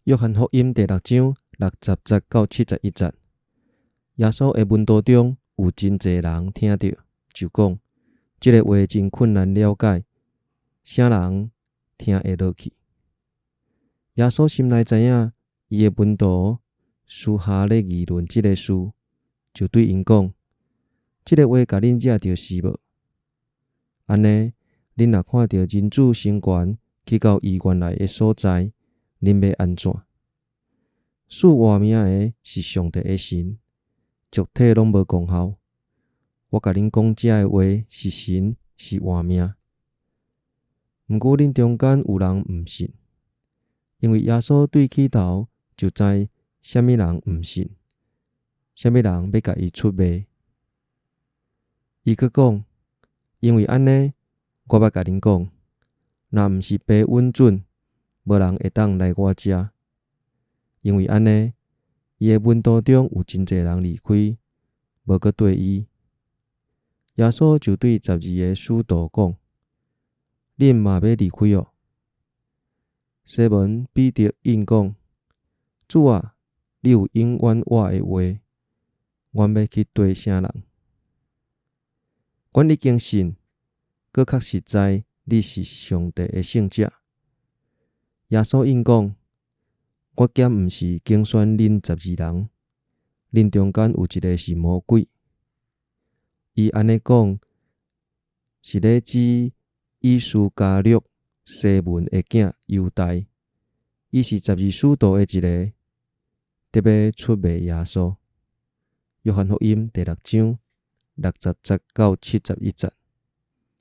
約翰福音第六章六十節到七十一節，耶穌的門徒中有真濟人聽著，就講：這个話真困難了解，啥人聽會落去？耶穌心內知影，伊的門徒私下咧議論這个事，就對𪜶講：這个話共恁惹著是無？按呢，恁若看著人子升懸去到伊原來的所在，恁欲按怎？賜活命的是上帝的神，肉體攏無功效。我共恁講這个話是神，是活命。毋過恁中間有人毋信，因為耶穌對起頭就知啥物人毋信，啥物人欲共伊出賣。伊閣講：因為按呢，我欲共恁講，若毋是爸允准，無人會當來我遮。因為按呢，伊的門徒中有真濟人離開，無閣綴伊。耶穌就對十二个使徒講：恁嘛欲離開哦？西門彼得應講：主啊，你有永遠活的話，阮欲去綴啥人？阮已經信，閣確實知你是上帝的聖者。耶穌應講：我敢毋是揀選恁十二人，恁中間有一个是魔鬼。伊按呢講，是咧指伊斯加略西門的囝猶大，伊是十二使徒的一个，得欲出賣耶穌。約翰福音第六章六十節到七十一節。